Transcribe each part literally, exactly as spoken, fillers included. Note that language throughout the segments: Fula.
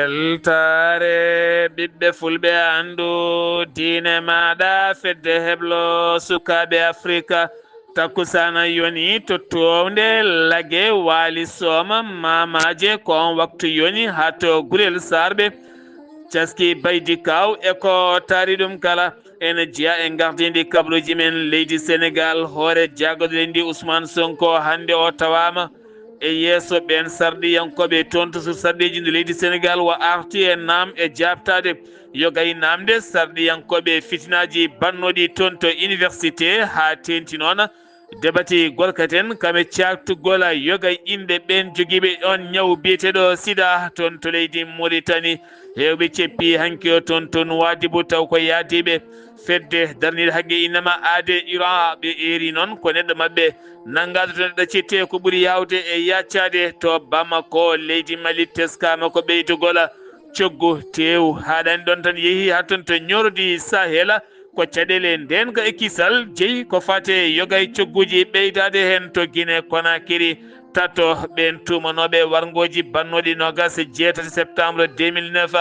Weltaare ɓiɓɓe fulɓe, anndu diine maaɗa, fedde heblo sukaaɓe Afrika. Takkusaana yoni to townde Lage, Waali Sooma, Maamaaje, ko on waktu yoni haa to Gurel Saarɓe, caski Baydi Kaaw e ko taari ɗum kala. Ene jeyaa e ngardiindi kabaruuji men leydi Senegaal, hoore jaagoɗo leydi ndi Ousmane Sonko hannde o tawaama e yeeso ɓeen sarɗiyankooɓe toon to sur sarɗiiji ndu leydi Senegaal, wa arti e naam e jaabtaade. Yoga e naamde sarɗiyankooɓe fitinaaji bannooɗi toon to université haa teeŋti noon. Debati gorkaten kame caaktugol yoga e inɗe ɓeen jogiiɓe oon ñaw biyeteeɗo sida toon to leydi Mauritanie. Heewɓe ceppi hanki o toon to Nouadhibou taw ko yaadiiɓe fedde darniiɗo haqqe innama aade Iran. Ɓe eeri noon ko neɗɗo maɓɓe nanngaade to neɗɗo citte ko ɓuri yaawde e yaccaade to Bamako, leydi Mali, teskaama ko ɓeydugol coggu teewu. Haaɗani ɗoon tan, yehi haa toon to ñoordi Sahel, ko caɗeele ndeenka e kisal jeyi ko fate yoga e cogguuji ɓeydaade heen to Guinée Conakry. Tato ɓeen tuumanooɓe warngooji bannooɗi noogaas e jeetati septembre deux mille neuf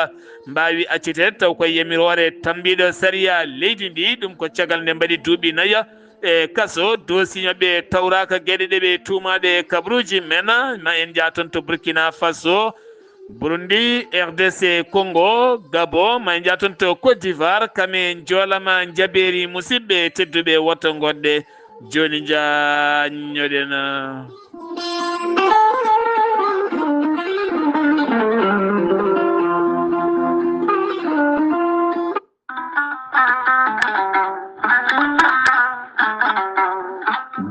mbaawi acciteede taw ko yamiroore tammbiiɗo sariya leydi ndi. Ɗum ko caggal nde mbaɗi duuɓi nayi e kaso. Dossier maɓɓe tawraaka, geɗe ɗe ɓe tuumaaɗe e kabaruuji men. Ma en njah toon to Burkina Faso, Burundi, R D C Congo, Gabon, ma en njah toon to Côte d'Ivoire. Kame njoolama njabeeri, musidɓe tedduɓe, woto ngoɗɗe. Jooni njah ñoɗen.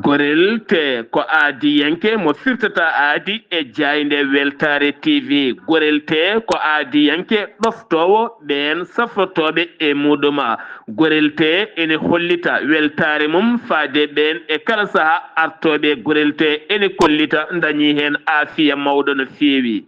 Gorel te ko aadiyanke mo firtata aadi e jaaynde Weltaare T V. Gorel te ko aadiyanke ɗoftoowo ɓeen safrotooɓe e muɗum. Gorel te ene hollita weltaare mum faade ɓeen e kala saha artooɓe. Gorel te ene kollita dañi heen aafiya mawɗo no feewi.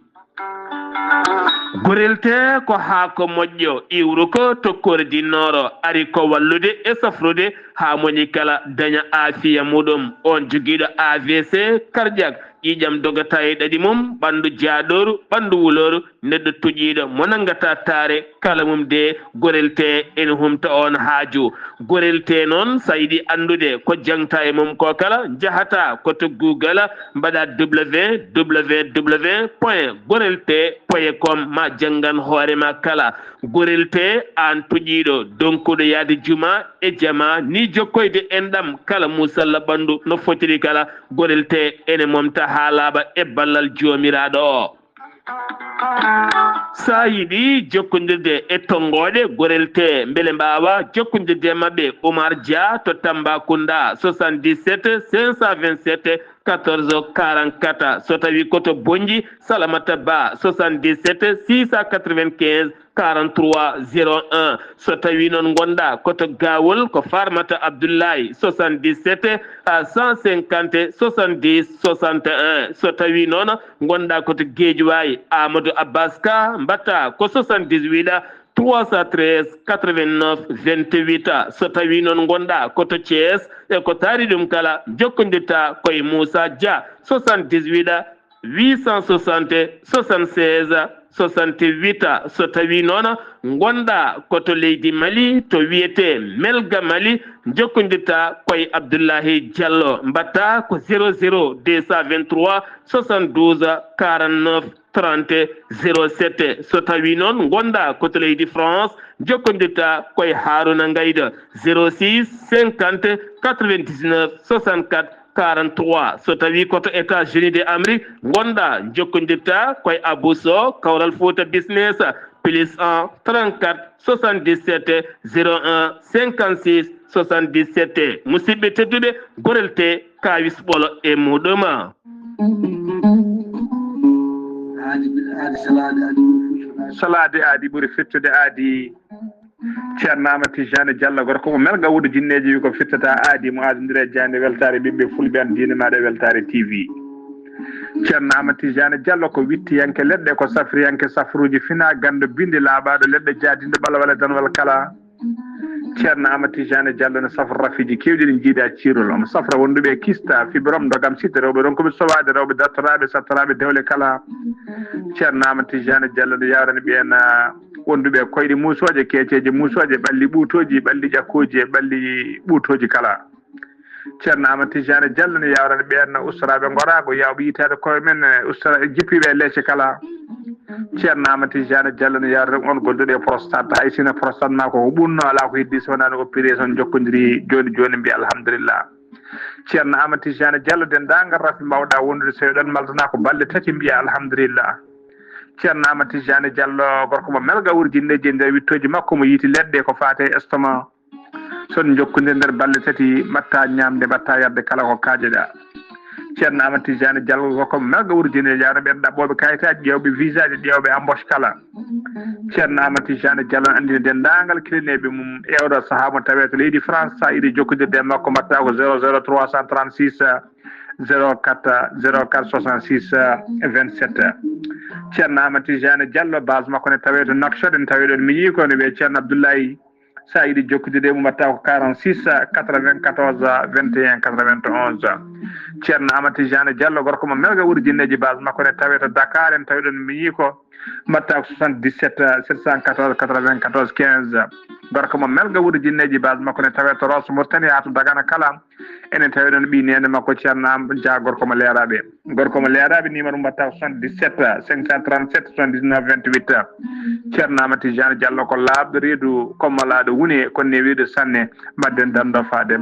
Gorel te ko haako moƴƴo, iwruko to kordi nooro, ari ko wallude e safrude haa moni kala daña aafiya muɗum. On jogiiɗo A V C cardiaque, ƴiiƴam dogata e ɗaɗi mum, ɓanndu jaaɗooru, ɓanndu wulooru, neɗɗo tuƴiiɗo mo nanngata taare, kala mum de, Gorel te ene humta on haaju. Gorel te noon, so a yiɗi anndude ko jaŋta e mum ko kala, njahata ko to Google, mbaɗa W W W point gorel te point com, ma janngan hoore ma kala. Gorel te, aan tuƴiiɗo, donkuɗo yahde juma e jama, ni jokkoyde enɗam kala muusalla ɓanndu no fotiri kala, Gorel te ene momta haa laaɓa e ballal Joomiraaɗo o. So a yiɗi jokkondirde e tonngooɗe Gorel te, mbele mbaawa jokkondirde e maɓɓe, Oumar Dia to Tambacounda, soixante-dix-sept cinq cent vingt-sept quatorze quarante-quatre. So tawii ko to Bonnji, Salamata Ba, soixante-dix-sept six cent quatre-vingt-quinze quarante-trois zéro un. So tawii noon ngonɗaa ko to Gawol, ko Farmata Abdoulaye, soixante-dix-sept à cent cinquante soixante-dix soixante et un. So tawii noon ngonɗaa ko to Guédiawaye, Amadou Abbas Ka, mbaɗtaa ko soixante-dix-huit trois cent treize quatre-vingt-neuf vingt-huit. So tawii noon ngonɗaa ko to Thiès e ko taari ɗum kala, jokkondirtaa ko e Moussa Dia, soixante-dix-huit huit cent soixante soixante-seize soixante-huit. So tawii noon ngonɗaa ko to leydi Mali, to wiyetee Melga Mali, jokkondirtaa ko e Abdoulahi Diallo, mbaɗtaa ko zéro zéro deux cent vingt-trois soixante-douze quarante-neuf trente zéro sept. So tawii noon ngonɗaa ko to leydi France, jokkondirtaa ko e Harouna Ngaïda, zéro six cinquante quatre-vingt-dix-neuf soixante-quatre quarante-trois. So tawii ko to États-Unis de Amérique ngonɗaa, jokkondirtaa ko e Abou Sow, Kawral Fouta Business, plus un trente-quatre soixante-dix-sept zéro un cinquante-six soixante-dix-sept. Musidɓe tedduɓe, Gorel te, kaawis ɓolo e muɗum. Salaade aadi ɓuri fettude aadi. Ceerno Amadou Tijani Diallo, gorko mo Melga, wuuro Jinneeji, wi ko firtata aadi mo aadondiri e jaaynde Weltaare ɓiɓɓe fulɓe, an diine maaɗa e Weltaare T V. Ceerno Amadou Tijani Diallo ko wittiyanke leɗɗe, ko safriyanke safruuji, fina ganndo, bindi laaɓaaɗo leɗɗe, jaadinɗo ɓalwal e danwal kala. Ceerno Amadou Tidiane Diallo ne safra rafiiji keewɗi ɗi njiidaa ciirol. Omo safra wonduɓe e kista, fibrom, ndogam, site, rewɓe ronkuɓe sowaade, rewɓe dartoraaɓe, sattoraaɓe dewle kala. Ceerno Amadou Tidiane Diallo ne yawrani ɓeen, ah, wonduɓe e koyɗe muusooje, keeceeje muusooje, ɓalli ɓuutooji, ɓalli ƴakkooji e ɓalli ɓuutooji kala. Ceerno Amadou Tidiane Diallo ne yawrani ɓeen ustoraaɓe ngoraago, yawɓe yitaade koye men, eh, ustora-, jippiiɓe e leece kala. Ceerno Amadou Tidiane Diallo ne yawrani on gonduɗo e prostate, hay sino prostate ma ko ko ɓunno, alaa ko heddi so wonaa no opération jokkodiri jooni jooni, mbiya alhamdulillah. Ceerno Amadou Tidiane Diallo, denndaangal rafi mbawɗa wondude, so eɗon maltana ko balɗe tati, mbiya alhamdulillah. Ceerno Amadou Tidiane Diallo, gorko mo melga wurjinneeji e nder wittooji makko, mo yiiti leɗɗe ko faate e estomac. So on njokkondir nder balɗe tati, mbatta ñaamde, mbatta yarde kala ko kaajeɗa. Ceerno Amadou Tidiane Diallo ko melga wurjinneeji, yawna ɓeen ɗaɓɓooɓe kayitaaji, ƴeewɓe visaaji, ƴeewɓe embauche kala. Ceerno Amadou Tidiane Diallo anndina denndaangal kilineeɓe mum e oɗo sahaa mo tawee to leydi France, so a yiɗi jokkondirde e makko, mbatta ko zéro zéro trois cent trente-six, zéro quatre, zéro quatre soixante-six, vingt-sept. Ceerno Amadou Tidiane Diallo, base makko ne tawee to Nouakchott, en tawii ɗoon miñi ko ne wiyee Ceerno Abdoulaye. So a yiɗi jokkondirde e mum, mbatta ko quarante-six, quatre-vingt-quatorze, vingt et un, quatre-vingt-onze. Ceerno Amadou Tidiane Diallo, gorko mo melga wurjinneeji, base makko ne tawee to Dakar, en tawii ɗoon miñi ko, mbatta ko soixante-dix-sept, sept cent quatorze, quatre-vingt-quatorze, quinze. Gorko mo melga wurjinneeji, base makko ne tawee to Rosso Mauritanie haa to Dagana kala. Enen tawi ɗon ɓii neene makko Ceerno Am Dia, gorko mo Leeraaɓe. Gorko mo Leeraaɓe, numéro mbatta ko soixante-dix-sept, cinq cent trente-sept, soixante-dix-neuf, vingt-huit. Ceerno Amadou Tidiane Diallo ko laaɓɗo reedu, ko malaaɗo wune, ko newiiɗo sanne. Mbaɗden dando faade.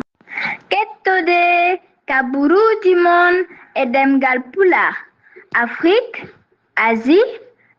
Kettude kaburuuji mon e ɗemngal Pulaar, Afrique, Asie,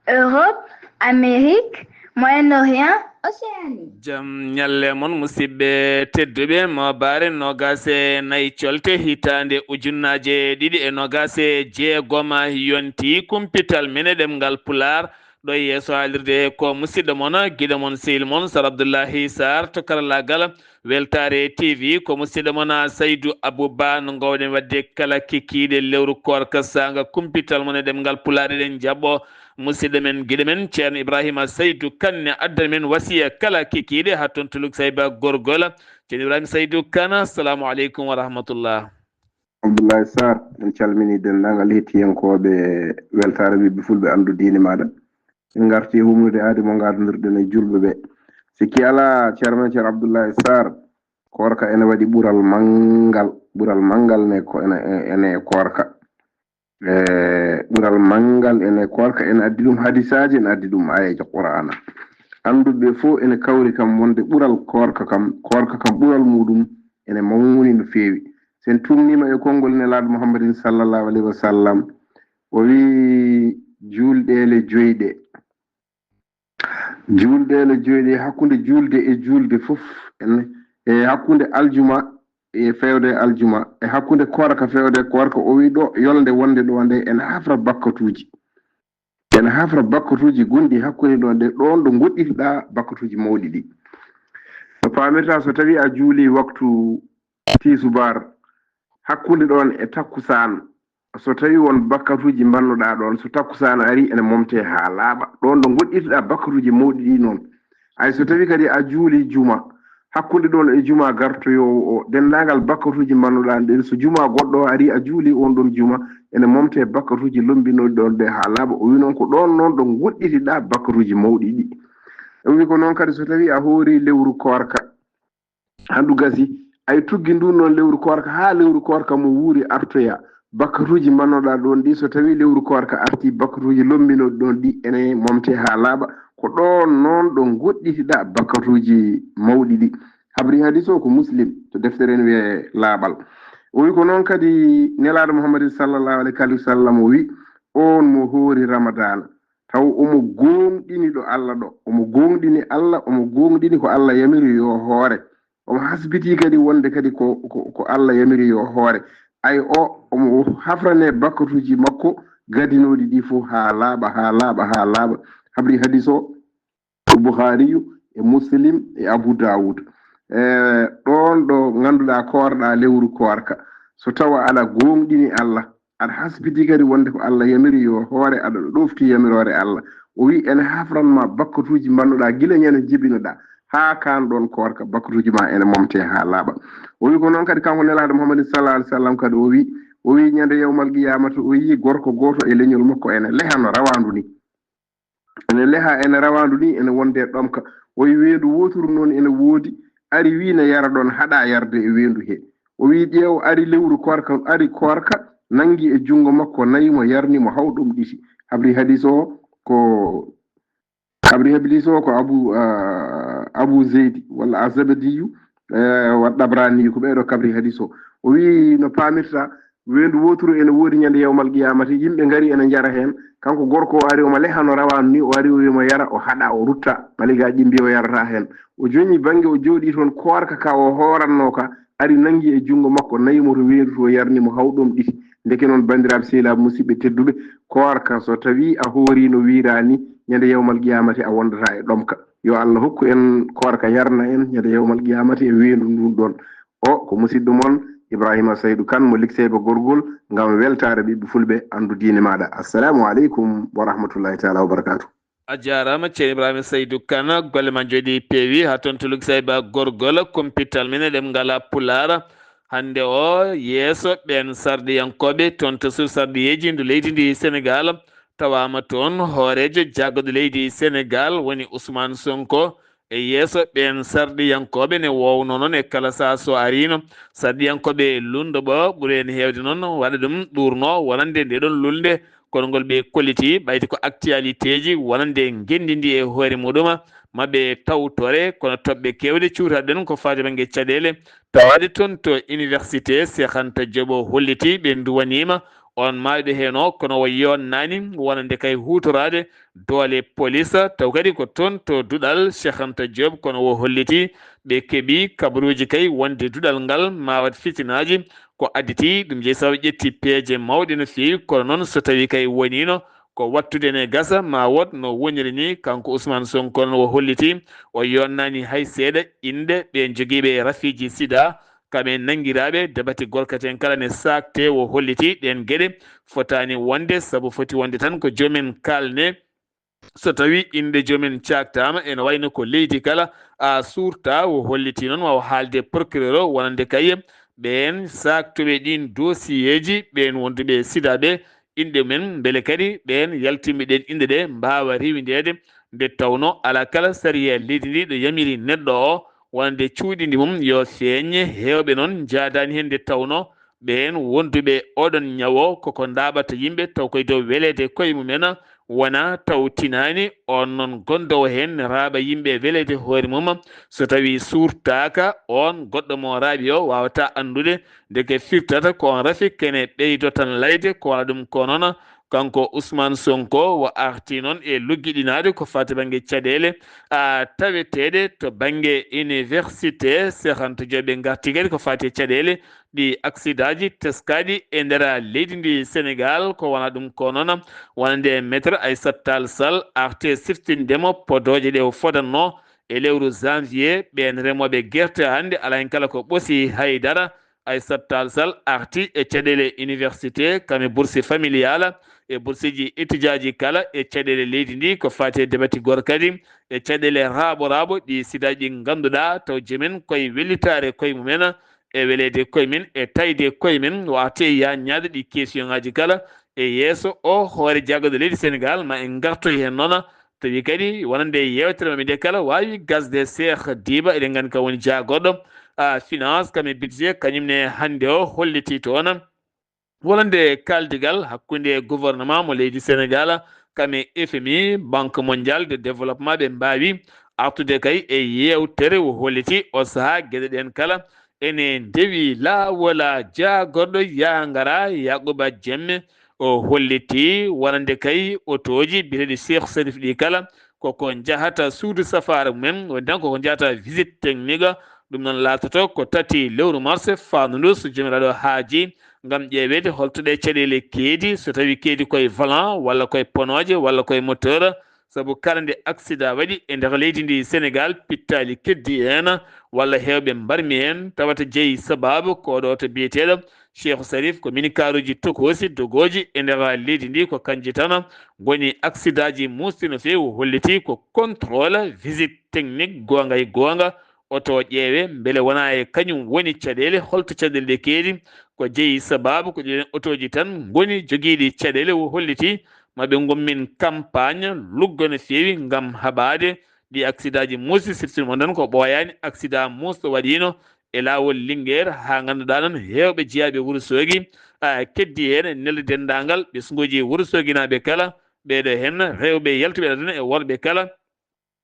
Europe, Amérique, Moyen-Orient, Océanie. Jam ñalle mon, musidɓe tedduɓe. Moobaare noogaas e nayi colte hitaande ujunnaaje ɗiɗi e noogaas e jeegom yonti kumpital men e ɗemngal Pulaar. Ɗo e yeeso haalirde ko musidɗo mon, giɗo mon, sehil mon, Sar Abdullahi Sarr to karallaagal. Weltaare T V ko musidɗo mon Saydu Abu Ba, no ngoowɗen waɗde kala kikiiɗe lewru koorka saanga kumpital mon e ɗemngal Pulaar. Eɗen njaɓɓo musidɗo men, giɗo men, Ceerno Ibrahima Saydu Kan ne addana men wasiya kala kikiiɗe haa toon to Luksayba Gorgol. Ceerno Ibrahima Saydu Kan, assalamu aleykum wa rahmatullah. Abdoulaye Sarr, en calminii denndaangal hettiyankooɓe Weltaare Ɓiɓɓe Fulɓe, Anndu Diine Maaɗa. En ngartii humnude aadi mo ngaadondirɗen e juulɓe ɓe. Sikki alaa, Ceerno men Ceerno Abdoulaye Sarr, koorka ene waɗi ɓural manngal, ɓural manngal ne ko ene, ene koorka. E, ɓural manngal ene koorka, ene addi ɗum hadisaaji, ene addi ɗum aayeeje Qur'aana. Annduɓe fof ene kawri kam wonde ɓural koorka kam, koorka kam ɓural muuɗum ene mawni no feewi. So en tuugniima e konngol Nelaaɗo Muhammadin sallallahu alayhi wa sallam, o wii, "Juulɗeele joyɗe." Juulɗeele joyɗe, hakkunde juulde e juulde fof, en, e hakkunde aljuma e feewde aljuma, e hakkunde koorka feewde koorka, o wii ɗo yolnde wonde ɗo nde ene hafra bakkatuuji. Ene hafra bakkatuuji gonɗi hakkunde ɗo nde, ɗoon ɗo ngoɗɗitiɗaa bakkatuuji mawɗi ɗi. No paamirta, so tawii a juulii waktu tiisubaar, hakkunde ɗoon e takkusaan, so tawii won bakkatuuji mbannoɗaa ɗoon, so takkusaan arii, ene momtee haa laaɓa. Ɗoon ɗo ngoɗɗitiɗaa bakkatuuji mawɗi ɗi noon. Hay so tawii kadi a juulii juma, hakkunde ɗoon e juma gartoyoowo o, denndaangal bakkatuuji mbannoɗaa ɗeen, so juma goɗɗo o arii, a juulii oon ɗoon juma, ene momtee bakkatuuji lommbinooɗi ɗoon ɗe haa laaɓa. O wii noon ko ɗoon noon ɗo ngoɗɗitiɗaa bakkatuuji mawɗi ɗi. O wii ko noon kadi so tawii a hoorii lewru koorka, handu gasi, ay tuggi ndun noon lewru koorka haa lewru koorka mo wuuri artoya. Bakkatuuji mbannoɗaa ɗoon ɗi, so tawii lewru koorka artii, bakkatuuji lommbinooɗi ɗoon ɗi ene momtee haa laaɓa. Ko ɗoon noon ɗo ngoɗɗitiɗaa bakkatuuji mawɗi ɗi. Habri hadis o ko Muslim, to deftere en wiyee Laaɓal. O wii ko noon kadi Nelaaɗo Muhammadin sallallahu alayhi wa sallam o wii, oon mo hoori Ramadaana, taw omo gooŋɗini ɗo Alla ɗo, omo gooŋɗini Alla, omo gooŋɗini ko Alla yamiri yo hoore. Omo hasbitii kadi wonde kadi ko, ko, ko Alla yamiri yo hoore. Ay o, omo hafranee bakkatuuji makko gadinooɗi ɗi fof haa laaɓa, haa laaɓa, haa laaɓa. Habri hadis o ko Bukhariyu e Muslim e Abu Dawud. E, ɗoon ɗo ngannduɗaa koorɗaa lewru koorka, so tawa aɗa gooŋɗini Alla, aɗa hasbitii kadi wonde ko Alla yamiri yo hoore, aɗa ɗofti yamiroore Alla. O wii ene hafran ma bakkatuuji mbannoɗaa gila ñande jibinoɗaa haa kaan ɗoon koorka, bakatuuji ma ene momte haa laaɓa. O wi ko noon kadi kanko Nelaaɗo Muhammadin sallallahu alaihi wasallam kadi o wi, o wi ñande yawmal qiyamata o yi gorko gooto e leñol makko ene leha no rawaandu ni. Ene leha ene rawaandu ni, ene wonde e ɗomka. O wi weendu wooturu noon ene woodi, ari wi ne yara ɗoon, haɗa yarde e weendu he. O wi ƴeew, ari lewru koorka, ari koorka, nangi e junngo makko nayi mo, yarni mo hawɗum ɗiɗi. Habri hadis o ko, habri hadis o ko Abu, ah, Abu Zeydi walla Azabadiyu, eh, wa Dabraniyu, ko ɓeeɗo kabri hadis o. O wi no paamirta, weendu wooturu ene woodi ñande yawmal qiyamati, yimɓe ngari ene njara heen, kanko gorko o ari omo leha no rawaandu ni, o ari o wi mo yara, o haɗa, o rutta, maligaaji ɗi mbi o yarata heen. O joñi bannge, o jooɗi toon, koorka ka o hooranno ka, ari nangi e junngo makko, nayi mo to weendu to, yarni mo hawɗum ɗiɗi. Ndeke noon, banndiraaɓe sehilaaɓe musidɓe tedduɓe, koorka so tawi a hoori no wiiraani, ñande yawmal qiyamati a wondata e ɗomka. Yo Allah hokku en koorka, yarna en ñande yawmal qiyamati e weendu ndun ɗoon. O ko musidɗo mon Ibrahima Saydu Kan mo Likseyba Gorgol, ngam weltaare ɓiɓɓe fulɓe, anndu diine maaɗa. Assalamu aleykum wa rahmatullahi taala wa barakatuh. A jaaraama, Ceerno Ibrahima Saydu Kan, golle ma njooɗi peewi. Haa toon to Likseyba Gorgol, kumpital men e ɗemngal Pulaar. Hannde o, yeeso ɓeen sarɗiyankooɓe toon to suudu sarɗiyeeji ndu leydi ndi Senegaal, tawaama toon hooreejo jaagorɗo leydi Senegaal, woni Ousmane Sonko. E yeeso ɓeen sarɗiyankooɓe ne wowno noon e kala sahaa so ariino. Sarɗiyankooɓe lulnde ɓo ɓuri heen heewde noon waɗa ɗum ɗuurno wonande nde ɗoon lulnde, kono ngol ɓe kolliti ɓayde ko actualitéji wonande ngenndi ndi e hoore muɗum, ma ɓe tawtore, kono toɓɓe keewɗe cuutatɗen ko faati bannge caɗeele, tawaade toon to Université Cheikh Anta Diop o holliti ɓe nduwaniima oon maayɗo heen o, kono o yonnaani wonande kay huutoraade doole polis, taw kadi ko toon to duɗal Cheikh Anta Diop, kono o holliti ɓe keɓi kabaruuji kay wonde duɗal ngal ma waɗ fitinaaji, ko additi ɗum jeyi sababu ƴetti peeje mawɗe no feewi, kono noon so tawi kay woniino ko wattude ne gasa ma wood no woniri ni, kanko Ousmane Sonko noon o holliti o yonnaani hay seeɗa innde ɓe jogiiɓe rafiiji sida, kam e nanngiraaɓe dabati gorkaten kala ne saakte o holliti ɗeen geɗe fotaani wonde, sabu foti wonde tan ko joomen kaalne. So tawi innde joomen caaktaama, ene wayno ko leydi kala a suurta, o holliti noon waawa haalde procureur o wonande kay ɓeen saaktooɓe ɗiin dossier ji, ɓeen wonduɓe sida ɓe, inɗe men, mbele kadi ɓeen yaltinɓe ɗeen inɗe ɗe mbaawa rewindeede, nde tawno alaa kala sariya leydi ndi ɗo yamiri neɗɗo o wonande cuuɗindi mum yo feeñe. Heewɓe noon njaadaani heen, nde tawno ɓeen wonduɓe oɗon ñawo koko ndaaɓata yimɓe taw koye dow weleede koye mumen, wona taw tinaani. On noon gondoowo heen raaɓa yimɓe weleede hoore mum, so tawi suurtaaka, on goɗɗo mo raaɓi o waawata anndude ndeke firtata ko on rafi, kene ɓeydo tan layde ko wala ɗum. Ko noon, kanko Ousmane Sonko o arti noon e luggiɗinaade ko faati bannge caɗeele a taweteeɗe to bannge Université Cheikh Anta Diop. Ɓe ngarti kadi ko faati e caɗeele ɗi aksidaaji teskaaɗi e nder leydi ndi Senegaal, ko wona ɗum ko noon wonande Maître Aissata Tall Sall arte siftinde mo podooje ɗe o fodanno e lewru janvier. Ɓeen remooɓe gerte hannde alaa heen kala ko ɓosi hay dara. Aissata Tall Sall arti e caɗeele université, kam e bourse familiale, e bourseji étudiaji kala, e caɗeele leydi ndi ko faati e debati gor kadi, e caɗeele raaɓo raaɓo ɗi sidaaji ɗi ngannduɗaa taw jomen koye wellitaare koye mumen, e weleede koye men, e tayde koye men, o arti e yaññaade ɗi question ŋaaji kala e yeeso o hoore jaggaɗo leydi Senegaal. Ma en ngartoy heen noon, tawi kadi wonande yewtere maɓɓe nde kala waawi gasde. Cheikh Diba, eɗen nganndi kam woni jagorɗo a finance kam e budget, kañum ne hannde o holliti toon wonande kaaldigal hakkunde gouvernement mo leydi Senegaal kam e F M I, Banque Mondiale de Développement, ɓe mbaawi artude kay e yewtere o holliti o sahaa geɗe ɗeen kala ene ndewi laawola. Jagorɗo yangara Yakuba Jemme o holliti wonande kay otooji biyeteeɗi Cheikh Serif ɗi kala koko njahata suudu safaara mumen, woni tan koko njahata visite technique. Ɗum noon laatoto ko tati lewru mars faandu ndu, so Joomiraaɗo haaji, ngam ƴeeweede holto ɗe caɗeele keedi, so tawi keedi koye volant walla koye ponooje walla koye moteur, sabu kala nde aksida waɗi e nder leydi ndi Senegaal, pittaali keddi en walla heewɓe mbarmi en, tawata jeyi sabaabu ko ɗo to biyeteeɗo Cheikh Sarif, ko minikaruji tokoosi dogooji e nder leydi ndi, ko kanji tan ngoni accident ji muusɗi no feewi. O holliti ko contrôle, visite technique, goonga e goonga, oto ƴeewe mbele wona e kañum woni caɗeele, holto caɗeele ɗe keedi, ko jeyi sababu ko ɗiɗen otooji tan ngoni jogiiɗi caɗeele. O holliti ma ɓe ngummin campagne luggo no feewi ngam haɓaade ɗi accident ji muusɗi, sirti mo noon ko ɓooyaani accident muusɗo waɗiino e laawol Linguère, haa ngannduɗaa noon heewɓe jeyaaɓe Wuro Soogi, a, keddi heen e neldi denndaangal ɓesnguuji Wuro Sooginaaɓe kala, ɓeeɗo heen rewɓe yaltuɓe aduna e worɓe kala.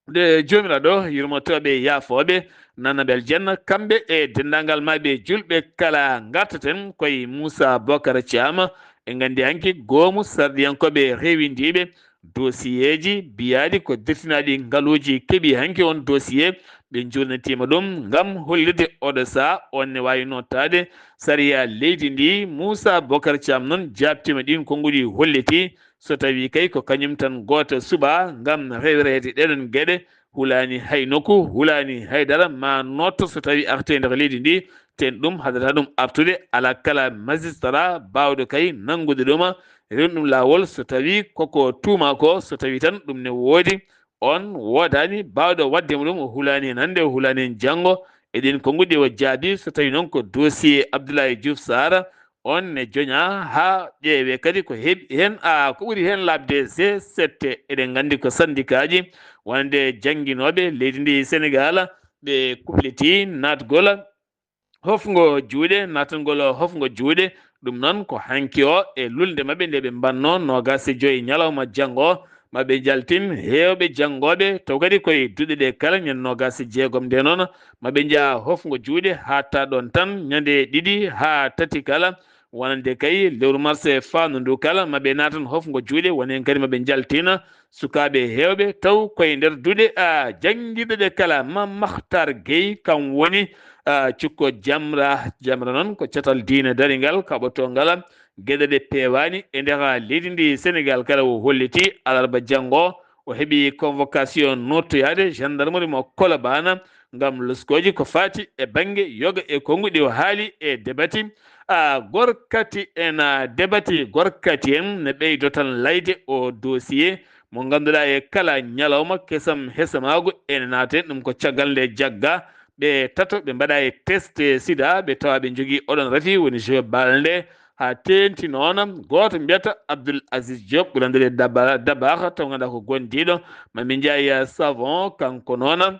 Nde Joomiraaɗo yurmotooɓe yaafooɓe, nanabel jenna, kamɓe e denndaangal maɓɓe julɓe kala, ngartaten koye Moussa Bocar Thiam. En nganndi hanki goomu sarɗiyankooɓe rewindiiɓe dossier ji biyaaɗi ko dirtinaaɗi ngaluuji keɓi hanki on dossier. Ɓe njuurnitiima ɗum ngam hollirde oɗo sahaa on ne waawi nottaade sariya leydi ndi. Moussa Bocar Thiam noon jaabtiima ɗiin konnguɗi, holliti so tawii kay ko kañum tan gooto suɓaa ngam rewireede ɗeɗon geɗe, hulaani hay nokku, hulaani hay dara ma notto so tawii artii e nder leydi ndi, ten ɗum haɗata ɗum artude. Alaa kala magistrat baawɗo kay nanngude ɗum, rewni ɗum laawol so tawii koko tuuma ko, so tawii tan ɗum ne woodi, on woodaani baawɗo waɗde mo ɗum, o hulaani heen hannde, o hulaani heen janngo. E ɗiin konnguɗi o jaabii, so tawii noon ko dossier Abdoulaye Diouf Sarr, on ne joñaa haa ƴeewee kadi ko heɓi heen, a, ko ɓuri heen laaɓde G sept. Eɗen nganndi ko syndicat ji wonande jannginooɓe leydi ndi Senegaal, ɓe kuɓlitii naatgol hofngo juuɗe, naatangol hofngo juuɗe. Ɗum noon ko hanki o e lulnde maɓɓe nde ɓe mbannoo noogaas e joy ñalawma janngo. Maɓe njaltin heewɓe janngooɓe, taw kadi koye duɗe ɗe kala, ñande noogaas e jeegom nde noon, maɓe njaha hofngo juuɗe, haaɗta ɗoon tan ñande ɗiɗi haa tati kala, wonande kay lewru mars e faandu ndu kala, maɓe naatan hofngo juuɗe, woni heen kadi maɓe njaltina sukaaɓe heewɓe, taw koye nder duɗe, a, janngirɗe ɗe kala, ma Makhtar Gueye, kam woni, a, cukko Jamra. Jamra noon ko catal diine daringal kaɓotoongal geɗe ɗe peewaani e nder leydi ndi Senegaal kala. O holliti alarba janngo, o heɓi convocation nottoyaade gendarmerie mo Colobane ngam loskooji ko faati e bannge yoga e konnguɗi. O haali e debati, a, gorkati en, a, debati gorkati en ne ɓeydo tan layde o dossier mo ngannduɗaa e kala ñalawma kesam hesamaagu ene naate. Ɗum ko caggal nde jagga ɓe tato ɓe mbaɗa e test sida, ɓe tawa ɓe njogii oɗon rafi woni jeu balnde. Haa teenti noon, gooto mbiyata Abdoul Aziz Diop, ɓuranndirii Daba-, Dabakh, taw ngannduɗaa ko gondiiɗo Mami Ndiaye Savon, kanko noon,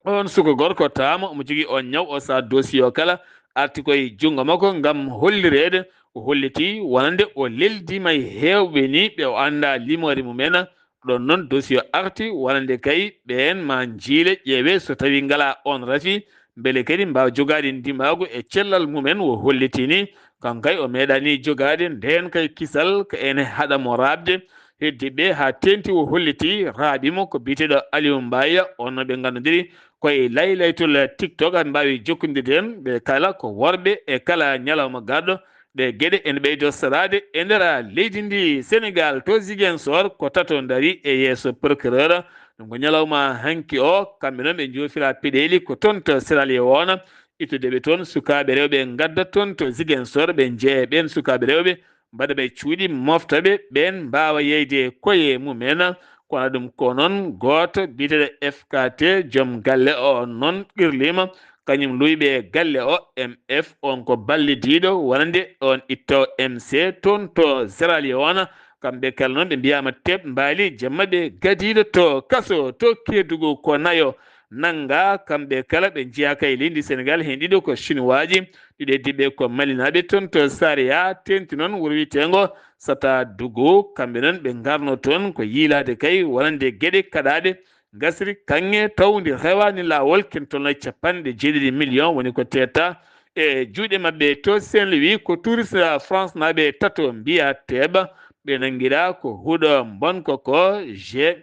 on suka gorko taama omo jogii on ñaw, o sa dossier o kala arti koye junngo makko ngam hollireede, o holliti wonande o leldiima e heewɓe ni ɓe o anndaa limoore mumen. Ɗoon noon dossier o arti wonande kay ɓeen ma njiile ƴeewe so tawii ngalaa on rafi, mbele kadi mbaawa jogaade ndimaagu e cellal mumen. O holliti ni, kankay o meeɗaani jogaade ndeen kay kisal, ko ene haɗa mo raaɓde. Heddi ɓe haa teenti o holliti raaɓi mo ko biyeteeɗo Aliou Mbaye, on no ɓe nganndondiri koye laylaytol TikTok, aɓe mbaawi jokkondirde en. Ɓe kala ko worɓe e kala ñalawma garɗo, ɗe geɗe ene ɓeydo saraade e nder leydi ndi Senegaal. To Ziguinchor ko tato ndari e yeeso procureur. Ɗum ko ñalawma hanki o, kamɓe noon ɓe njoofira peɗeeli ko toon to Sierra Leone, ittude ɓe toon sukaaɓe rewɓe ngadda toon to Ziguinchor, ɓe njeeya ɓeen sukaaɓe rewɓe, mbaɗa ɓe cuuɗi, mofta ɓe, ɓeen mbaawa yeyde koye mumen. Kono ɗum ko noon gooto biyeteeɗo F K T, joom galle o noon qirliima, kañum luuyɓe e galle o. M F on ko ballidiiɗo wonande on itto M C toon to Sierra Leone. Kamɓe kala noon ɓe mbiyaama teɓ mbaali, jamma ɓe gadiiɗo to kaso to Kedugu ko nayo nannga. Kamɓe kala ɓe njeyaa kay leydi Senegaal, heen ɗiɗo ko Chinois ji, ɗiɗo heddiiɓe ko Malinaaɓe toon to Sareya, teenti noon wuro wiyeteengo Sata Dugu. Kamɓe noon ɓe ngarno toon ko yiilaade kay wonande geɗe kaɗaaɗe, ngasri kaŋŋe tawndi rewaani laawol, ken tolno e capanɗe jeeɗiɗi million woni ko teeta e juuɗe maɓɓe. To Saint-Louis ko touriste France naaɓe tato mbiya teeɓa, ɓe nanngiraa ko huɗo mbonko ko je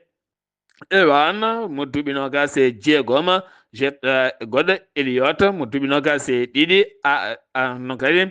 Ewan mo duuɓi noogaas e jeegom, je, eh, goɗɗo Eliot mo duuɓi noogaas e ɗiɗi, a, a, non kadi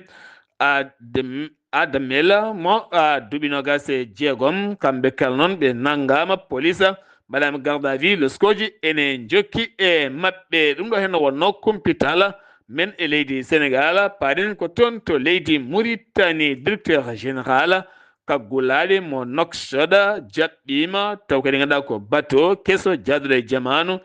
Adem-, Adamel mo, a, duuɓi noogaas e jeegom, kamɓe kala noon ɓe nanngaama, polis mbaɗaama garde à vue, loskooji ene njokki e maɓɓe. Ɗum ɗo heen no wonnoo kumpital Men e leydi Senegal, paaɗen ko toon to leydi Muritani, directeur général kaggulaaɗe mo Nouakchott jaɓɓiima, taw kadi ngannduɗaa ko bateau keso jaaduɗo e jamaanu,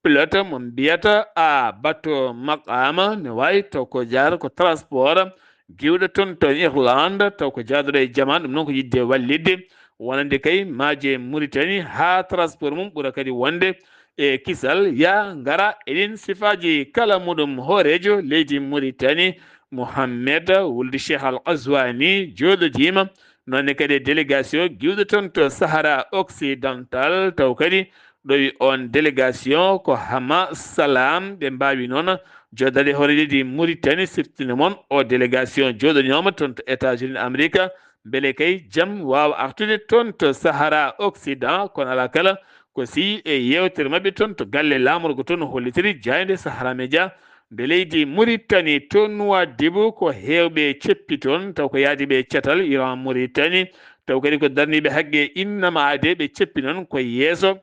pilote mo mbiyata a bateau maqaama, ne waawi taw ko jaara ko transport, giwɗo toon to Irlande, taw ko jaaduɗo e jamaanu, ɗum noon ko yiɗde wallitde, wonande kay maaje Muritani haa transport mum ɓura kadi wonde e kisal, yaa ngara e ɗiin sifaaji kala muɗum. Hooreejo leydi Muritani, Mohammed Wuld Cheikh Al Ghazouani, jooɗodiima noon ne kadi e délégation giwɗo toon to Sahara Occidental, taw kadi ɗowi oon délégation ko Hama Salam. Ɓe mbaawi noon jooɗaade hoore leydi Muritani, siftinde mon o délégation jooɗoniima toon to États-Unis Amerika, mbele kay jam waawa artude toon to Sahara Occident, kono alaa kala ko si e yeewtere maɓɓe toon to galle laamorgo toon hollitiri jaaynde Sahara Media, nde leydi Muritani toon Nuwaadibu ko heewɓe ceppi toon, taw ko yaadiiɓe e catal Iran Muritani, taw kadi ko darniiɓe haqqe innama aade ɓe ceppi noon ko yeeso.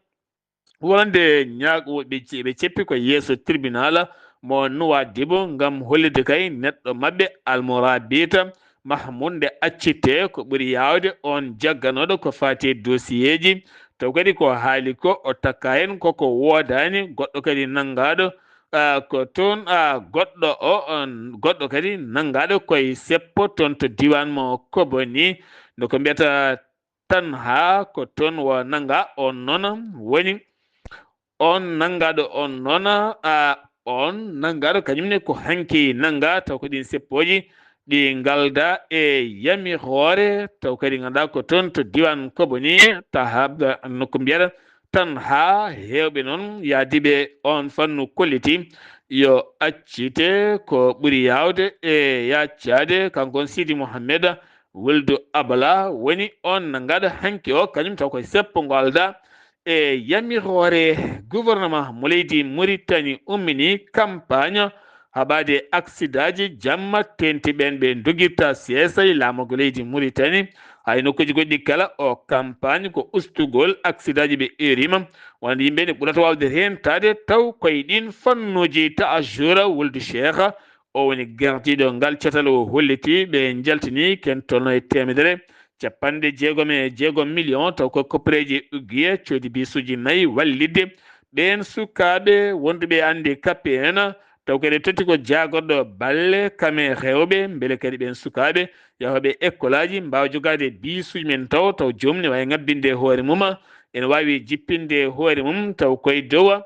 Wonande ñaag-, ɓe ce-, ɓe ceppi ko yeeso tribunal mo Nuwaadibu ngam hollitde kay neɗɗo maɓɓe Almorabita Mahmoud nde accitee ko ɓuri yaawde oon jagganooɗo ko faati e dosiyeeji. Taw kadi ko haali ko o takka heen koko woodaani, goɗɗo kadi nanngaaɗo, ah, ko toon, ah, goɗɗo o, on, goɗɗo kadi nanngaaɗo koye seppo toon to diiwaan mo Koboni, no ko mbiyata tan haa ko toon wo nannga, oon noon woni oon nanngaaɗo, oon noon, a, oon nanngaaɗo kañum ne ko hanki nannga, taw ko ɗiin seppooji ɗi ngalda e yamiroore, taw kadi ngannduɗaa ko toon to diiwaan Koboni, taha, nokku mbiyata tan haa heewɓe noon yaadiiɓe oon fannu kolliti yo accite ko ɓuri yaawde e yaccaade. Kanko on Sidi Mohammed Wuldu Abala woni on nanngaaɗo hanki o, kañum taw koye seppo ngo aldaa e yamiroore gouvernement mo leydi Muritani ummini campagne haɓaade aksidaaji jamma teenti ɓeen ɓe ndogirta seesa e laamorgo leydi Muritani. Hay nokkuuji goɗɗi kala o campagne ko ustugol aksidaaji ɓe eerima, wonande yimɓe ne ɓurata waawde reentaade taw koye ɗiin fannuuji. Taajura Wuldu Cheikh, o woni gardiiɗo ngal catal, o holliti ɓe njaltini ken tolno e teemedere capanɗe jeegom e jeegom million taw ko koppareeji uggiye, coodi bisuuji nayi wallitde ɓeen sukaaɓe wonduɓe handicapé en, taw kadi totti ko jaagorɗo balle kame rewɓe, mbele kadi ɓeen sukaaɓe yahooɓe ekkolaaji mbaawa jogaade bisuuji men taw, taw joomum ne waawi ŋabbinde hoore mum, ene waawi jippinde hoore mum taw koye dow.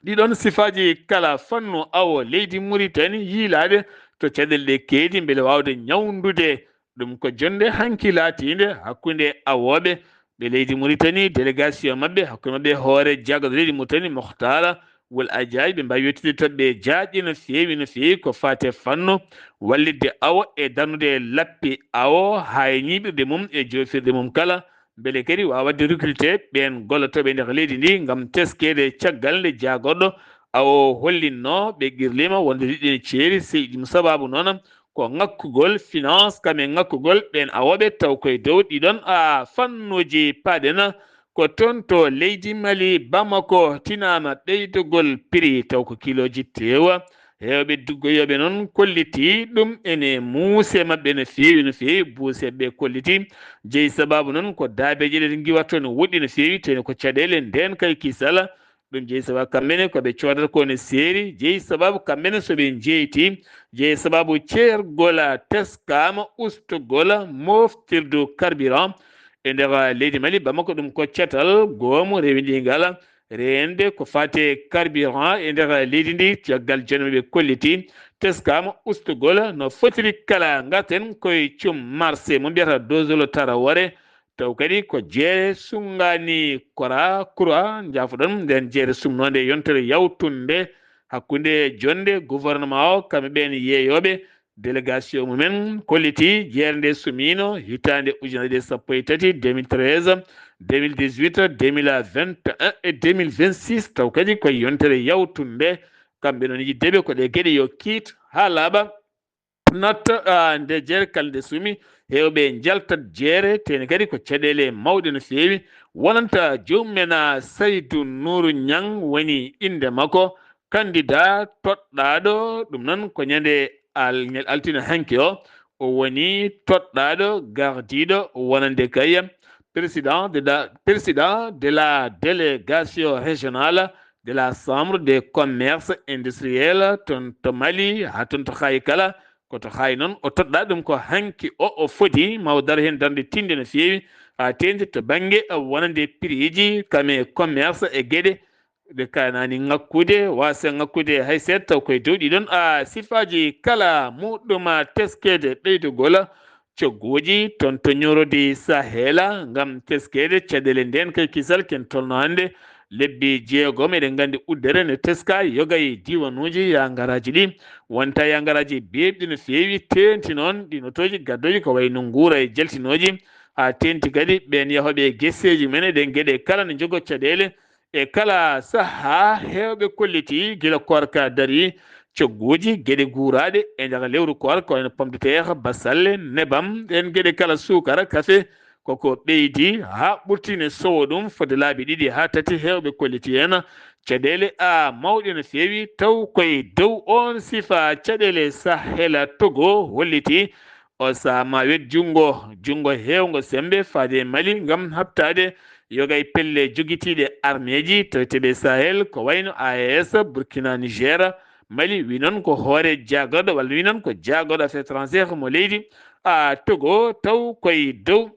Ɗiɗon sifaaji kala fannu awo leydi Muritani yiilaade to caɗeele ɗe keedi mbele waawde ñawndude ɗum. Ko jonnde hanki laatiinde hakkunde awooɓe ɓe leydi Muritani, délégation maɓɓe, hakkunde maɓɓe hoore jaagorɗo leydi Muritani Mokhtar Wul Ajaay, ɓe mbaawi yettude toɓɓe jaajɗe no feewi, no feewi ko faati e fannu wallitde awo e darnude lappi awo haa e ñiiɓirde mum e joofirde mum kala. Mbele kadi waawa waɗde recruter ɓeen gollotooɓe e nder leydi ndi ngam teskeede caggal nde jaagorɗo awo hollinnoo ɓe qirliima wonde liɗɗi ne ceeri, sey ɗum sabaabu noon ko ŋakkugol finance kam e ŋakkugol ɓeen awooɓe taw koye dow ɗiɗon, a, fannuuji paaɗen. Ko toon to leydi Mali, Bamako, tinaama ɓeydogol prix taw ko kilooji teewa. Heewɓe duggoyooɓe noon kolliti ɗum ene muuse maɓɓe no feewi, no feewi. Buuseeɓe kolliti jeyi sabaabu noon ko daabeeje ɗe ngiwatoo no woɗɗi no feewi, tawni ko caɗeele ndeen kay kisala. Ɗum jeyi sabaabu kamɓe ne ko ɓe coodata ko ne seeri, jeyi sabaabu kamɓe ne so ɓe njeyti, jeyi sabaabu ceergol teskaama, ustugol moftirdu carburant e nder leydi Mali. Bamako ɗum ko catal goomu rewindiingal reende ko faati e carburant e nder leydi ndi. Caggal jonde ɓe kolliti teskaama ustugol no fotiri kala. Ngarten koye cum marché mo mbiyata Dozolo Tarawore, taw kadi ko jeere sunngaani kora kura, njaafoɗon, nden jeere sumnoonde e yontere yawtunde hakkunde jonde gouvernement o, kamɓe ɓeen yeeyooɓe délégation mumen kolliti jeere nde sumiino hitaande ujunere ɗiɗi e sappo e tati, deux mille treize, deux mille dix-huit, deux mille vingt et un et deux mille vingt-six, taw kadi ko yontere yawtunde. Kamɓe noon yiddeɓe ko ɗe geɗe yo kiit haa laaɓa, natta, a, nde jeere kala nde sumi, heewɓe njaltat jeere, tawni kadi ko caɗeele mawɗe no feewi. Wonanta joomum en, a, Saydu Nuuru Ñaŋ woni innde makko, candidat toɗɗaaɗo, ɗum noon ko ñande al-, ñal altine hanki o, o woni toɗɗaaɗo gardiiɗo wonande kay président de la, président de la délégation régionale de la Chambre de commerce industriel toon to Mali, haa toon to Xaay kala, ko to Xaay noon o toɗɗaa ɗum ko hanki o, o foti ma o daro heen darnde tiiɗnde no feewi, haa teeŋti to bannge wonande prix ji, kam e commerce e geɗe ɗe kaanaani ŋakkude, waasa ŋakkude hay seeɗa, taw koye dow ɗii ɗoon, a, sifaaji kala muɗum a teskeede ɓeydugol cogguuji toon to ñooro di Sahela ngam teskeede caɗeele ndeen kay kisal ken tolno hannde lebbi jeegom. Eɗen nganndi uddere ne teska yoga e diiwanuuji yaangaraaji ɗi, wonta yaangaraaji beeɓɗi no feewi, teeŋti noon ɗi notooji gaddooji ko wayi no nguura e jaltinooji, haa teeŋti kadi ɓeen yahooɓe e geseeji men e ɗeen geɗe kala no njogoo caɗeele. E kala sahaa, heewɓe kollitii gila koorka darii, cogguuji, geɗe guuraaɗe e nder lewru koorka, ko wayno pomme de terre, basalle, nebam, ɗeen geɗe kala, suukara, kafe, koko ɓeydi haa ɓurti ne sowa ɗum fodde laabi ɗiɗi haa tati. Heewɓe kollitii heen caɗeele a mawɗe no feewi, taw koye dow oon sifa caɗeele Sahela Togo hollitii o sahaa ma wet junngo, junngo heewngo semmbe faade e Mali ngam haɓtaade yoga e pelle jogitiiɗe armeeji taweteeɓe Sahel, ko wayno A E S, Burkina, Niger, Mali, wi noon ko hoore jaagorɗo, walla wi noon ko jaagorɗo affaires étrangères mo leydi a Togo, taw koye dow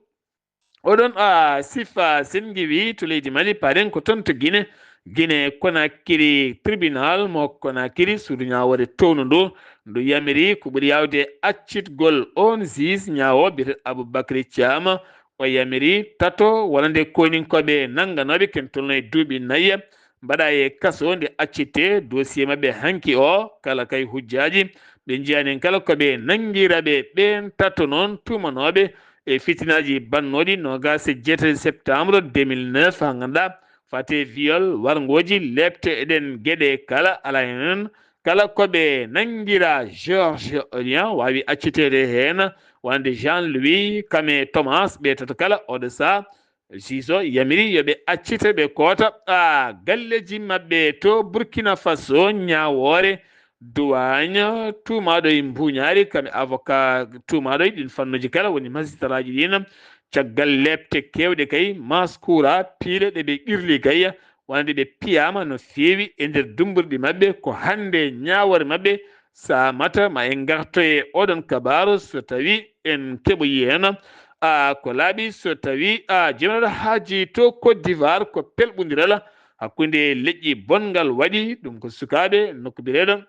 oɗon a sifa sen ngiwi to leydi Mali, paren ko toon to Guinée, Guinée Conakry, tribunal mo Conakry, suudu ñaawoore towno ndu, ndu yamiri ko ɓuri yaawde accitgol oon juge ñaawo biyeteeɗo Aboubacry Thiam. O yamiri tato wonande koyninkooɓe nannganooɓe ken tolno e duuɓi nayi mbaɗa e kaso nde accitte dossier maɓɓe hanki o, kala kay hujjaaji ɓe njiyaani kala ko ɓe nanngira ɓe. Ɓeen tato noon tuumanooɓe e fitinaaji bannooɗi noogaas e jeetati septembre deux mille neuf, haa ngannduɗaa fate viol, warngooji, leepte e ɗeen geɗe kala, alaa heen kala ko ɓe nanngira. Georges Orient waawi acciteede heen, wonande Jean Louis, Kame Thomas, ɓe tato kala, oɗo sahaa juge o yamiri yo ɓe accite ɓe koota a galleeji maɓɓe to Burkina Faso. Ñaawoore, duwaañ, tuumaaɗo e mbuuñaari, kam e avocat tuumaaɗo e ɗiin fannuuji kala, woni magistrat ji ɗiin. Caggal leepte keewɗe kay, maskura, piile ɗe ɓe qirli kay, wonande ɓe piyaama no feewi e nder dummburɗi maɓɓe. Ko hannde ñaawoore maɓɓe saamata ma en ngartoye oɗon kabaaru so tawi en keɓoyi heen. A, ko laaɓi so tawi a jomiraɗo haaji to Côte d'Ivoire ko pelɓondiral hakkunde leƴƴi bonngal waɗi, ɗum ko sukaaɓe nokku biyeteeɗo,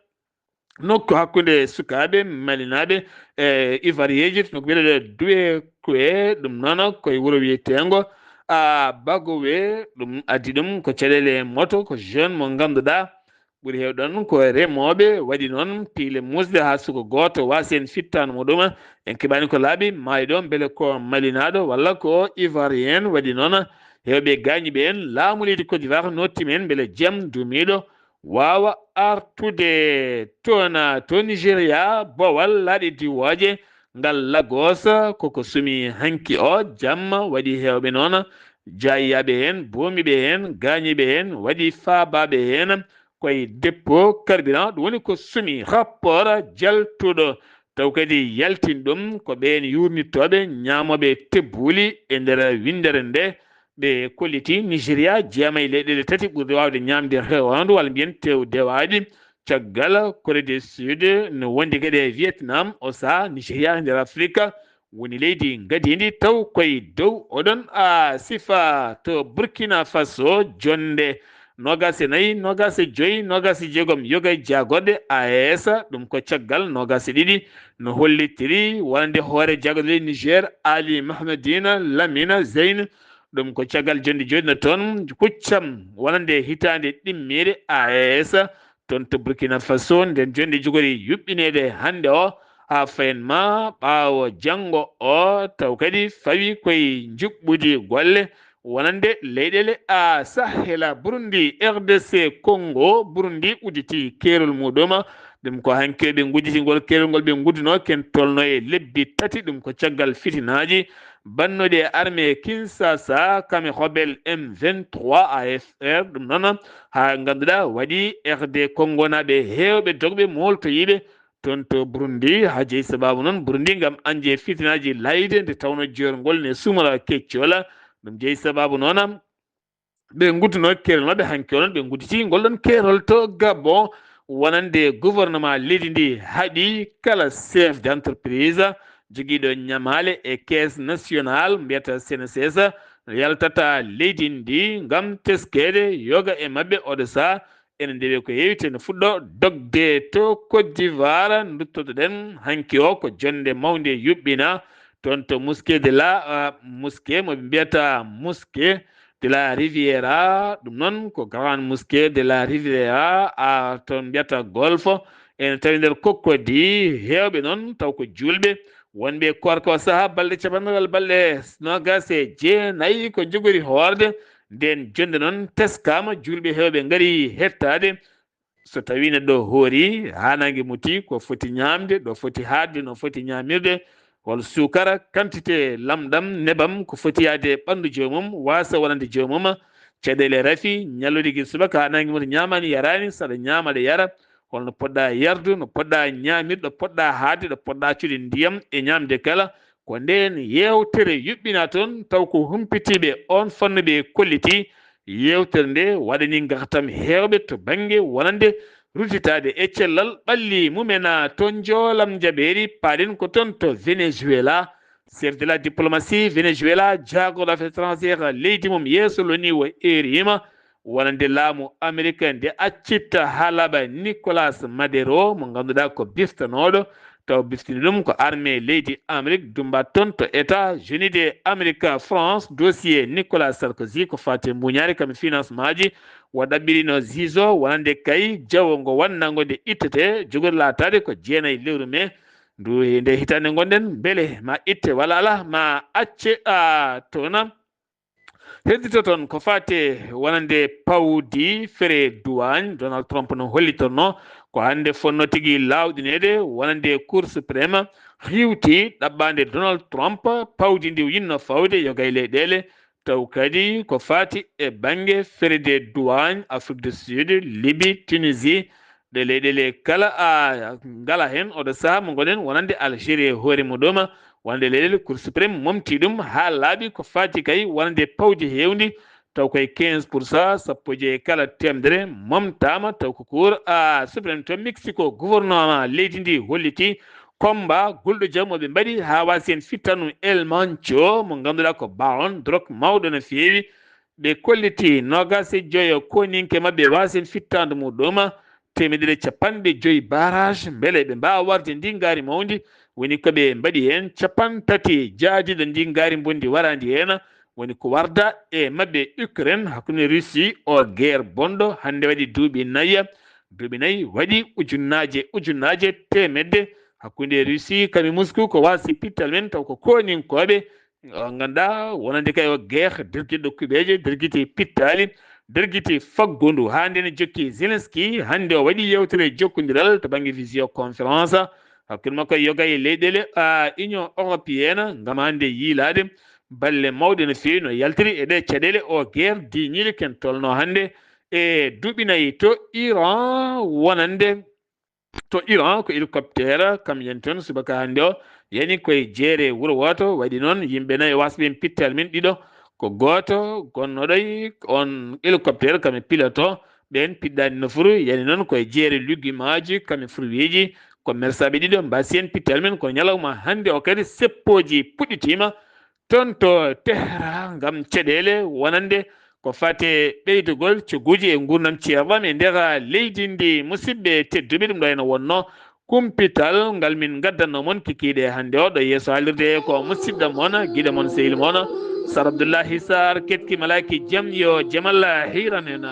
nokku hakkunde sukaaɓe malinaaɓe e ivoirieji to nokku biyeteeɗo Doué Koué, ɗum noon koye wuro wiyeteengo a Bagowe, ɗum addi ɗum ko caɗeele moto, ko jeune mo ngannduɗaa ɓuri heewde ɗoon ko remooɓe, waɗi noon piile muusde haa suka gooto waasi heen fittaandu muɗum. En keɓaani ko laaɓi maayi ɗo, mbele ko malinaaɗo walla ko ivoirien. Waɗi noon heewɓe gaañiiɓe heen, laamu leydi Côte d'Ivoire noddi men mbele jam duumiiɗo waawa artude toon to Nigeria, Bowal, laaɗe diwooje, ngal Lagos, koko sumi hanki o jamma. Waɗi heewɓe noon, jaayiyaaɓe heen, boomiiɓe heen, gaañiiɓe heen, waɗi faabaaɓe heen koye dépôt carburant, ɗum woni ko sumi rapport jaltuɗo, taw kadi yaltin ɗum ko ɓeen yuurnittooɓe ñaamooɓe tebbuuli e nder winndere nde ɓe kolliti Nigeria jeyaama e leyɗeele tati ɓurɗe waawde ñaamde rewaandu, walla mbiyen tew dewaaɗi. Caggal Corée du Sud no wondi kadi e Vietnam, o sahaa Nigeria e nder Afrika woni leydi ngadiindi taw koye dow oɗon a sifa to Burkina Faso, jonnde noogaas e nayi, noogaas e joyi, noogaas e jeegom yoga e jaagorɗe A E S, ɗum ko caggal noogaas e ɗiɗi no hollitiri wonande hoore jaagorɗe Niger, Ali Mahmadina Lamina Zeyn. Ɗum ko caggal jonnde jooɗino toon kuccam wonande hitaande ɗimmiire A E S toon to Burkina Faso. Nden jonnde jogori yuɓɓineede hannde o haa fayen ma ɓaawo janngo o, taw kadi fawi koye njuɓɓudi golle wonande leyɗeele a Sahela, Burundi, R D C Congo. Burundi udditi keerol muɗum Ɗum ko hanki ɓe ngujjiti ngol keerol ngol ɓe ngudduno, ken tolno e lebbi tati. Ɗum ko caggal fitinaaji bannoɗi e armée Kinshasa, kame rebelle M vingt-trois A F R. Ɗum noon, haa ngannduɗaa, waɗi R D Congo naaɓe heewɓe dogɓe mooltoyiiɓe toon to Burundi, haa jeyi sabaabu noon Burundi ngam añde fitinaaji layde, nde tawno joorngol ne sumora keccola. Ɗum jeyi sabaabu noon, ɓe ngudduno keerol maɓɓe hanki onon, ɓe ngudditi ngol ɗon keerol to Gabon, wonande gouvernement leydi ndi haɗi kala chef d'entreprise jogiiɗo ñamaale e caisse nationale mbiyata C N C S yaltata leydi ndi ngam teskeede. Yoga e maɓɓe oɗo saha ene ndewe ko heewi, te no fuɗɗo dogde to Côte d'Ivoire. Nduttotoɗen hanki o ko jonnde mawnde yuɓɓina toon to mosquée de la, ah, mosquée mo ɓe mbiyata mosquée de la Riviera, ɗum noon ko Grande Mosquée de la Riviera, a toon mbiyata Golfo, ene tawi nder Cocody. Heewɓe noon taw ko juulɓe, wonɓe koorka o saha balɗe capanɗe ngal, balɗe noogaas e jeenayi ko njogori hoorde. Nden jonnde noon teskaama, juulɓe heewɓe ngari hettaade. So tawii neɗɗo hoori, haa naange muti, ko foti ñaamde, ɗo foti haaɗde, no foti ñaamirde, hol suukara, quantité lamɗam, nebam, ko foti yahde e ɓanndu joomum, waasa wonande joomum, caɗeele rafi, ñallude gila subaka haa naange muti, ñaamaani, yaraani, saɗa ñaama, aɗa yara, holno poɗɗa yardu, no poɗɗa ñaamirde, ɗo poɗɗa haaɗde, ɗo poɗɗa accude ndiyam e ñaamde kala, ko ndeen yeewtere yuɓɓina toon, taw ko humpitiiɓe oon fannu ɓe kolliti. Yeewtere nde waɗani ngartam heewɓe to bannge wonande ruttitaade e cellal ɓalli mumen, a, to njoolam njaɓeeri. Paaɗen ko toon to Venezuela. Chef de la diplomatie Venezuela, jaagorɗo affaires étrangères leydi mum, yeeso loni o eeriima wonande laamu Amerik nde accitta haa laaɓa Nicolas Maduro, mo ngannduɗaa ko biftanooɗo, taw biftini ɗum ko armée leydi Amerik, dummba toon to États-Unis de Amerik, France. Dossier Nicolas Sarkozy ko faati e mbuñaari kam e financement ji, o ɗaɓɓirino juge wonande kay jawo ngo wannango nde ittete, jogori laataade ko jeenayi lewru mee ndu, e nde hitaande ngonɗen, mbele ma itte walla alaa, ma acce, a, toona. Heddito toon ko faati wonande pawdi frais douane, Donald Trump no hollitorno ko hannde fotno tigi laawɗineede, wonande Cour suprême hiwti ɗaɓɓaande Donald Trump pawdi ndi o yinno fawde yoga e leyɗeele, taw kadi ko faati e bannge frais de douane Afrique du Sud, Libye, Tunisie, ɗe leyɗeele kala, a, ngala heen oɗo saha mo ngonɗen wonande Algérie e hoore muɗum, wonande leyɗeele Cour suprême momti ɗum haa laaɓi ko faati kay wonande pawdi heewndi, taw koye quinze pour cent, sappo e joyi e kala teemedere momtaama, taw ko Cour, a, suprême to Mexico, gouvernement leydi ndi holliti combat gulɗo jam mo ɓe mbaɗi haa waasi heen fittandu El Mencho mo ngannduɗaa ko baron drogue mawɗo no feewi. Ɓe kolliti noogaas e joyo koninke maɓɓe waasi heen fittaandu muɗum, teemedere capanɗe joyi barrage, mbele ɓe mbaawa warde ndi ngaari mawndi. Woni ko ɓe mbaɗi heen capanɗe tati jaadiiɗo ndi ngaari mbondi waraandi heen. Woni ko warda e maɓɓe Ukraine, hakkunde Russie, o guerre bonɗo hannde waɗi duuɓi nayi. Duuɓi nayi waɗi, ujunnaaje, ujunnaaje teemedde hakkunde Russie kam e Moscou, ko waasi pittal men, taw ko koninkooɓe. O ngannduɗaa wonande kay o guerre dergiɗo kuɓeeje, dergiti pittaali, dergiti faggundu. Haa nde ne jokki Zelensky, hannde o waɗi yeewtere jokkondiral to bannge visioconférence hakkunde makko e yoga e leyɗeele, a, Union Européenne ngam hannde yiilaade balle mawɗe no feewi no yaltiri e ɗe caɗeele o guerre diñiiɗe ken tolno hannde e duuɓi nayi to Iran wonande to Iran ko hélicoptère kam yani toon subaka hannde o, yani koye jeere wuro wooto. Waɗi noon yimɓe nayi wasɓe heen pittal men ɗiɗo, ko gooto gonnoɗo e on hélicoptère kam e pilote o, ɓeen piɗɗaani nofuru. Yani noon koye jeere lugumaaji kam e fruitji, commerçant ɓe ɗiɗo mbasi heen pittal men. Ko ñalawma hannde o kadi seppooji puɗɗitiima toon to Tehran ngam caɗeele wonande ko faati e ɓeydugol cogguuji e nguurndam ceerlam e nder leydi ndi. Musidɓe tedduɓe, ɗum ɗo ene wonno kumpital ngal min ngaddanno mon kikiiɗe hannde o. Ɗo yeeso haalirde ko musidɗo mon, giɗo mon, sehil mon, Sar Abdoullahi Sarr, ketki malaaki jam, yo jam Allah hiiran en.